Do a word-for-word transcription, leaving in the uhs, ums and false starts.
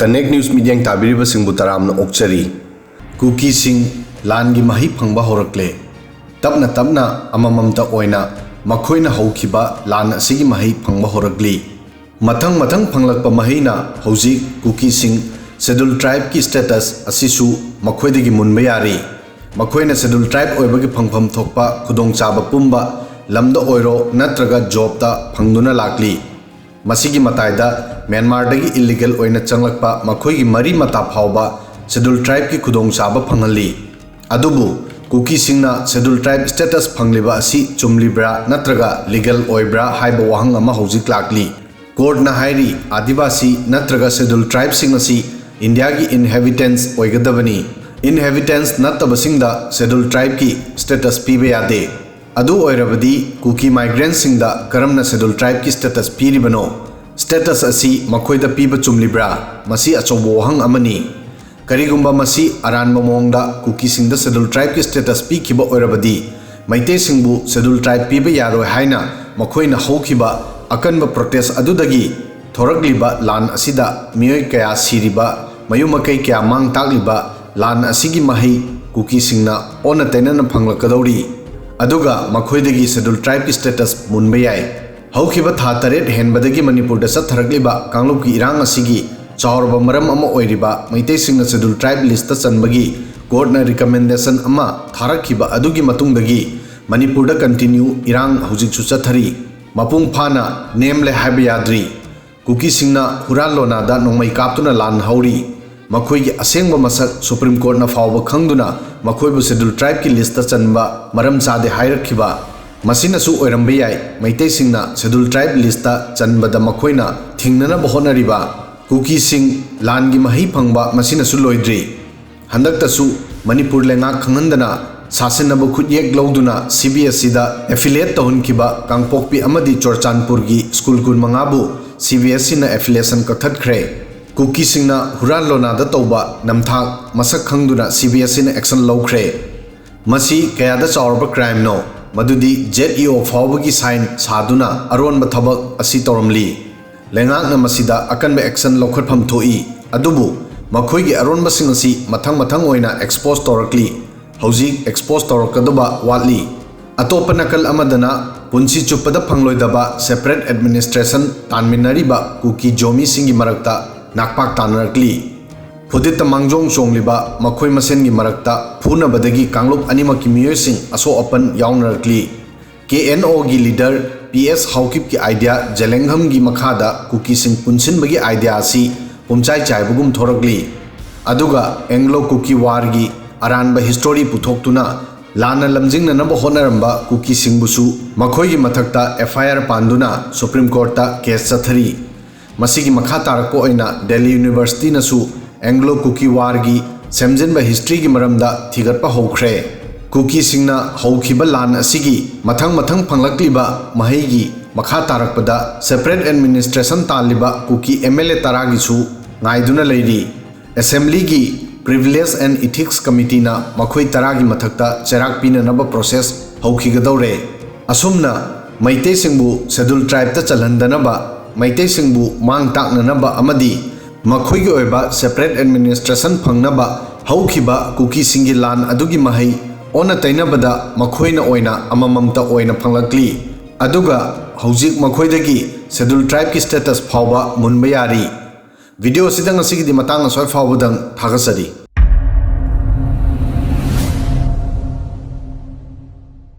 Connect News ꯃꯤꯠꯌꯦꯡ ꯇꯥꯕꯤꯔꯤꯕꯁꯤꯡꯕꯨ ꯇꯔꯥꯝꯅ ꯑꯣꯛꯆꯔꯤ꯫ ꯀꯨꯀꯤꯁꯤꯡ ꯂꯥꯟꯒꯤ ꯃꯍꯩ ꯐꯪꯕ ꯍꯧꯔꯛꯂꯦ꯫ ꯇꯞꯅ ꯇꯞꯅ ꯑꯃꯃꯝꯇ ꯑꯣꯏꯅ ꯃꯈꯣꯏꯅ ꯍꯧꯈꯤꯕ ꯂꯥꯟ ꯑꯁꯤꯒꯤ ꯃꯍꯩ ꯐꯪꯕ ꯍꯧꯔꯛꯂꯤ꯫ ꯃꯊꯪ ꯃꯊꯪ ꯐꯪꯂꯛꯄ ꯃꯍꯩꯅ ꯍꯧꯖꯤꯛ ꯀꯨꯀꯤꯁꯤꯡ Scheduled Tribeꯀꯤ status ꯑꯁꯤꯁꯨ ꯃꯈꯣꯏꯗꯒꯤ ꯃꯨꯟꯕ ꯌꯥꯔꯤ꯫ ꯃꯈꯣꯏꯅ Scheduled Tribe ꯑꯣꯏꯕꯒꯤ ꯐꯪꯐꯝ ꯊꯣꯛꯄ ꯈꯨꯗꯣꯡꯆꯥꯕ ꯄꯨꯝꯕ ꯂꯝꯗ ꯑꯣꯏꯔꯣ ꯅꯠꯇ꯭ꯔꯒ jobꯇ ꯐꯪꯗꯨꯅ ꯂꯥꯛꯂꯤ꯫ ꯃꯁꯤꯒꯤ ꯃꯇꯥꯏꯗ ꯃ꯭ꯌꯥꯟꯃꯥꯔꯗꯒꯤ illegal ꯑꯣꯏꯅ ꯆꯪꯂꯛꯄ ꯃꯈꯣꯏꯒꯤ ꯃꯔꯤ ꯃꯇꯥ ꯐꯥꯎꯕ Scheduled Tribeꯀꯤ ꯈꯨꯗꯣꯡꯆꯥꯕ ꯐꯪꯍꯜꯂꯤ꯫ ꯑꯗꯨꯕꯨ ꯀꯨꯀꯤꯁꯤꯡꯅ Scheduled Tribe status ꯐꯪꯂꯤꯕ ꯑꯁꯤ ꯆꯨꯝꯂꯤꯕ꯭ꯔꯥ ꯅꯠꯇ꯭ꯔꯒ legal ꯑꯣꯏꯕ꯭ꯔꯥ ꯍꯥꯏꯕ ꯋꯥꯍꯪ ꯑꯃ ꯍꯧꯖꯤꯛ ꯂꯥꯛꯂꯤ꯫ Courtꯅ ꯍꯥꯏꯔꯤ, ꯑꯥꯗꯤꯕꯥꯁꯤ ꯅꯠꯇ꯭ꯔꯒ Scheduled Tribeꯁꯤꯡ ꯑꯁꯤ ꯏꯟꯗꯤꯌꯥꯒꯤ inhabitants ꯑꯣꯏꯒꯗꯕꯅꯤ꯫ Inhabitants ꯅꯠꯇꯕꯁꯤꯡꯗ Scheduled Tribeꯀꯤ status ꯄꯤꯕ ꯌꯥꯗꯦ꯫ ꯑꯗꯨ ꯑꯣꯏꯔꯕꯗꯤ ꯀꯨꯀꯤ migrantꯁꯤꯡꯗ ꯀꯔꯝꯅ Scheduled Tribeꯀꯤ status ꯄꯤꯔꯤꯕꯅꯣ? Status ꯑꯁꯤ ꯃꯈꯣꯏꯗ ꯄꯤꯕ ꯆꯨꯝꯂꯤꯕ꯭ꯔꯥ? ꯃꯁꯤ ꯑꯆꯧꯕ ꯋꯥꯍꯪ ꯑꯃꯅꯤ꯫ ꯀꯔꯤꯒꯨꯝꯕ ꯃꯁꯤ ꯑꯔꯥꯟꯕ ꯃꯑꯣꯡꯗ ꯀꯨꯀꯤꯁꯤꯡꯗ Scheduled Tribeꯀꯤ status ꯄꯤꯈꯤꯕ ꯑꯣꯏꯔꯕꯗꯤ, ꯃꯩꯇꯩꯁꯤꯡꯕꯨ Scheduled Tribe ꯄꯤꯕ ꯌꯥꯔꯣꯏ ꯍꯥꯏꯅ ꯃꯈꯣꯏꯅ ꯍꯧꯈꯤꯕ ꯑꯀꯟꯕ protest ꯑꯗꯨꯗꯒꯤ ꯊꯣꯔꯛꯂꯤꯕ ꯂꯥꯟ ꯑꯁꯤꯗ ꯃꯤꯑꯣꯏ ꯀꯌꯥ ꯁꯤꯔꯤꯕ, ꯃꯌꯨꯝ ꯃꯀꯩ ꯀꯌꯥ ꯃꯥꯡ ꯇꯥꯛꯂꯤꯕ ꯂꯥꯟ ꯑꯁꯤꯒꯤ ꯃꯍꯩ ꯀꯨꯀꯤꯁꯤꯡꯅ ꯑꯣꯟꯅ ꯇꯩꯅꯅ ꯐꯪꯂꯛꯀꯗꯧꯔꯤ꯫ ꯑꯗꯨꯒ ꯃꯈꯣꯏꯗꯒꯤ Scheduled Tribeꯀꯤ status ꯃꯨꯟꯕ ꯌꯥꯏ꯫ ꯍꯧꯈꯤꯕ ꯊꯥ ꯇꯔꯦꯠ ꯍꯦꯟꯕꯗꯒꯤ ꯃꯅꯤꯄꯨꯔꯗ ꯆꯠꯊꯔꯛꯂꯤꯕ ꯀꯥꯡꯂꯨꯞꯀꯤ ꯏꯔꯥꯡ ꯑꯁꯤꯒꯤ ꯆꯥꯎꯔꯕ ꯃꯔꯝ ꯑꯃ ꯑꯣꯏꯔꯤꯕ ꯃꯩꯇꯩꯁꯤꯡꯅ Scheduled Tribe listꯇ ꯆꯟꯕꯒꯤ courtꯅ recommendation ꯑꯃ ꯊꯥꯔꯛꯈꯤꯕ ꯑꯗꯨꯒꯤ ꯃꯇꯨꯡꯗꯒꯤ ꯃꯅꯤꯄꯨꯔꯗ continue ꯏꯔꯥꯡ ꯍꯧꯖꯤꯛꯁꯨ ꯆꯠꯊꯔꯤ꯫ ꯃꯄꯨꯡ ꯐꯥꯅ ꯅꯦꯝꯂꯦ ꯍꯥꯏꯕ ꯌꯥꯗ꯭ꯔꯤ꯫ ꯀꯨꯀꯤꯁꯤꯡꯅ ꯍꯨꯔꯥꯟ ꯂꯣꯅꯥꯗ ꯅꯣꯡꯃꯩ ꯀꯥꯞꯇꯨꯅ ꯂꯥꯟ ꯍꯧꯔꯤ꯫ ꯃꯈꯣꯏꯒꯤ ꯑꯁꯦꯡꯕ ꯃꯁꯛ Supreme Courtꯅ ꯐꯥꯎꯕ ꯈꯪꯗꯨꯅ ꯃꯈꯣꯏꯕꯨ Scheduled Tribeꯀꯤ listꯇ ꯆꯟꯕ ꯃꯔꯝ ꯆꯥꯗꯦ ꯍꯥꯏꯔꯛꯈꯤꯕ꯫ ꯃꯁꯤꯅꯁꯨ ꯑꯣꯏꯔꯝꯕ ꯌꯥꯏ, ꯃꯩꯇꯩꯁꯤꯡꯅ Scheduled Tribe listꯇ ꯆꯟꯕꯗ ꯃꯈꯣꯏꯅ ꯊꯤꯡꯅꯅꯕ ꯍꯣꯠꯅꯔꯤꯕ꯫ ꯀꯨꯀꯤꯁꯤꯡ ꯂꯥꯟꯒꯤ ꯃꯍꯩ ꯐꯪꯕ ꯃꯁꯤꯅꯁꯨ ꯂꯣꯏꯗ꯭ꯔꯤ꯫ ꯍꯟꯗꯛꯇꯁꯨ ꯃꯅꯤꯄꯨꯔ ꯂꯩꯉꯥꯛ ꯈꯪꯍꯟꯗꯅ ꯁꯥꯁꯤꯟꯅꯕ ꯈꯨꯠꯌꯦꯛ ꯂꯧꯗꯨꯅ CBSEꯗ affiliate ꯇꯧꯍꯟꯈꯤꯕ ꯀꯥꯡꯄꯣꯛꯄꯤ ꯑꯃꯗꯤ ꯆꯨꯔꯆꯥꯟꯄꯨꯔꯒꯤ school ꯀꯨꯟꯃꯉꯥꯕꯨ CBSEꯅ affiliation ꯀꯛꯊꯠꯈ꯭ꯔꯦ꯫ ꯀꯨꯀꯤꯁꯤꯡꯅ ꯍꯨꯔꯥꯟ ꯂꯣꯅꯥꯗ ꯇꯧꯕ ꯅꯝꯊꯥꯛ ꯃꯁꯛ ꯈꯪꯗꯨꯅ CBSEꯅ action ꯂꯧꯈ꯭ꯔꯦ꯫ ꯃꯁꯤ ꯀꯌꯥꯗ ꯆꯥꯎꯔꯕ crimeꯅꯣ, ꯃꯗꯨꯗꯤ ZEO ꯐꯥꯎꯕꯒꯤ sign ꯁꯥꯗꯨꯅ ꯑꯔꯣꯟꯕ ꯊꯕꯛ ꯑꯁꯤ ꯇꯧꯔꯝꯂꯤ꯫ ꯂꯩꯉꯥꯛꯅ ꯃꯁꯤꯗ ꯑꯀꯟꯕ action ꯂꯧꯈꯠꯐꯝ ꯊꯣꯛꯏ꯫ ꯑꯗꯨꯕꯨ ꯃꯈꯣꯏꯒꯤ ꯑꯔꯣꯟꯕꯁꯤꯡ ꯑꯁꯤ ꯃꯊꯪ ꯃꯊꯪ ꯑꯣꯏꯅ ꯑꯦꯛꯁꯄꯣꯖ ꯇꯧꯔꯛꯂꯤ꯫ ꯍꯧꯖꯤꯛ ꯑꯦꯛꯁꯄꯣꯖ ꯇꯧꯔꯛꯀꯗꯕ ꯋꯥꯠꯂꯤ꯫ ꯑꯇꯣꯞꯄ ꯅꯥꯀꯜ ꯑꯃꯗꯅ ꯄꯨꯟꯁꯤ ꯆꯨꯞꯄꯗ ꯐꯪꯂꯣꯏꯗꯕ ꯁꯦꯄꯔꯦꯠ ꯑꯦꯗꯃꯤꯅꯤꯁꯇ꯭ꯔꯦꯁꯟ ꯇꯥꯟꯃꯤꯟꯅꯔꯤꯕ ꯀꯨꯀꯤ ꯖꯣꯃꯤꯁꯤꯡꯒꯤ ꯃꯔꯛꯇ ꯅꯥꯛꯄꯥꯛ ꯇꯥꯅꯔꯛꯂꯤ꯫ ꯐꯨꯗꯤꯠꯇ ꯃꯥꯡꯖꯣꯡ ꯆꯣꯡꯂꯤꯕ ꯃꯈꯣꯏ ꯃꯁꯦꯟꯒꯤ ꯃꯔꯛꯇ ꯐꯨꯅꯕꯗꯒꯤ ꯀꯥꯡꯂꯨꯞ ꯑꯅꯤꯃꯛꯀꯤ ꯃꯤꯑꯣꯏꯁꯤꯡ ꯑꯁꯣꯛ ꯑꯄꯟ ꯌꯥꯎꯅꯔꯛꯂꯤ꯫ ꯀꯦ ꯑꯦꯟ ꯑꯣꯒꯤ ꯂꯤꯗꯔ ꯄꯤ ꯑꯦꯁ ꯍꯥꯎꯀꯤꯞꯀꯤ ꯑꯥꯏꯗꯤꯌꯥ ꯖꯦꯂꯦꯡꯍꯝꯒꯤ ꯃꯈꯥꯗ ꯀꯨꯀꯤꯁꯤꯡ ꯄꯨꯟꯁꯤꯟꯕꯒꯤ ꯑꯥꯏꯗꯤꯌꯥ ꯑꯁꯤ ꯄꯨꯝꯆꯥꯏ ꯆꯥꯏꯕꯒꯨꯝ ꯊꯣꯔꯛꯂꯤ꯫ ꯑꯗꯨꯒ ꯑꯦꯡꯒ꯭ꯂꯣ ꯀꯨꯀꯤ ꯋꯥꯔꯒꯤ ꯑꯔꯥꯟꯕ ꯍꯤꯁꯇꯣꯔꯤ ꯄꯨꯊꯣꯛꯇꯨꯅ ꯂꯥꯟꯅ ꯂꯝꯖꯤꯡꯅꯅꯕ ꯍꯣꯠꯅꯔꯝꯕ ꯀꯨꯀꯤꯁꯤꯡꯕꯨꯁꯨ ꯃꯈꯣꯏꯒꯤ ꯃꯊꯛꯇ ꯑꯦꯐ ꯑꯥꯏ ꯑꯥꯔ ꯄꯥꯟꯗꯨꯅ ꯁꯨꯄ꯭ꯔꯤꯝ ꯀꯣꯔꯠꯇ ꯀꯦꯁ ꯆꯠꯊꯔꯤ꯫ ꯃꯁꯤꯒꯤ ꯃꯈꯥ ꯇꯥꯔꯛꯄ ꯑꯣꯏꯅ ꯗꯦꯜꯂꯤ ꯌꯨꯅꯤꯚꯔꯁꯤꯇꯤꯅꯁꯨ ꯑꯦꯡꯒ꯭ꯂꯣ ꯀꯨꯀꯤ ꯋꯥꯔꯒꯤ ꯁꯦꯝꯖꯤꯟꯕ ꯍꯤꯁꯇ꯭ꯔꯤꯒꯤ ꯃꯔꯝꯗ ꯊꯤꯒꯠꯄ ꯍꯧꯈ꯭ꯔꯦ꯫ ꯀꯨꯀꯤꯁꯤꯡꯅ ꯍꯧꯈꯤꯕ ꯂꯥꯟ ꯑꯁꯤꯒꯤ ꯃꯊꯪ ꯃꯊꯪ ꯐꯪꯂꯛꯂꯤꯕ ꯃꯍꯩꯒꯤ ꯃꯈꯥ ꯇꯥꯔꯛꯄꯗ ꯁꯦꯄꯔꯦꯠ ꯑꯦꯗꯃꯤꯅꯤꯁꯇ꯭ꯔꯦꯁꯟ ꯇꯥꯜꯂꯤꯕ ꯀꯨꯀꯤ ꯑꯦꯝ ꯑꯦꯜ ꯑꯦ ꯇꯔꯥꯒꯤꯁꯨ ꯉꯥꯏꯗꯨꯅ ꯂꯩꯔꯤ꯫ ꯑꯦꯁꯦꯝꯕ꯭ꯂꯤꯒꯤ ꯄ꯭ꯔꯤꯚꯤꯂꯦꯖ ꯑꯦꯟ ꯏꯊꯤꯛꯁ ꯀꯃꯤꯇꯤꯅ ꯃꯈꯣꯏ ꯇꯔꯥꯒꯤ ꯃꯊꯛꯇ ꯆꯩꯔꯥꯛ ꯄꯤꯅꯅꯕ ꯄ꯭ꯔꯣꯁꯦꯁ ꯍꯧꯈꯤꯒꯗꯧꯔꯦ꯫ ꯑꯁꯨꯝꯅ ꯃꯩꯇꯩꯁꯤꯡꯕꯨ ꯁꯦꯗꯨꯜ ꯇ꯭ꯔꯥꯏꯕꯇ ꯆꯜꯍꯟꯗꯅꯕ, ꯃꯩꯇꯩꯁꯤꯡꯕꯨ ꯃꯥꯡ ꯇꯥꯛꯅꯅꯕ ꯑꯃꯗꯤ ꯃꯈꯣꯏꯒꯤ ꯑꯣꯏꯕ ꯁꯦꯄꯔꯦꯠ ꯑꯦꯗꯃꯤꯅꯤꯁꯇ꯭ꯔꯦꯁꯟ ꯐꯪꯅꯕ ꯍꯧꯈꯤꯕ ꯀꯨꯀꯤꯁꯤꯡꯒꯤ ꯂꯥꯟ ꯑꯗꯨꯒꯤ ꯃꯍꯩ ꯑꯣꯟꯅ ꯇꯩꯅꯕꯗ ꯃꯈꯣꯏꯅ ꯑꯣꯏꯅ ꯑꯃꯃꯝꯇ ꯑꯣꯏꯅ ꯐꯪꯂꯛꯂꯤ꯫ ꯑꯗꯨꯒ ꯍꯧꯖꯤꯛ ꯃꯈꯣꯏꯗꯒꯤ ꯁꯦꯗꯨꯜ ꯇ꯭ꯔꯥꯏꯕꯀꯤ ꯁ꯭ꯇꯦꯇꯁ ꯐꯥꯎꯕ ꯃꯨꯟꯕ ꯌꯥꯔꯤ꯫ ꯚꯤꯗꯤꯑꯣ ꯑꯁꯤꯗ ꯉꯁꯤꯒꯤꯗꯤ ꯃꯇꯥꯡ ꯑꯁ꯭ꯋꯥꯏ ꯐꯥꯎꯕꯗꯪ ꯊꯥꯒꯠꯆꯔꯤ꯫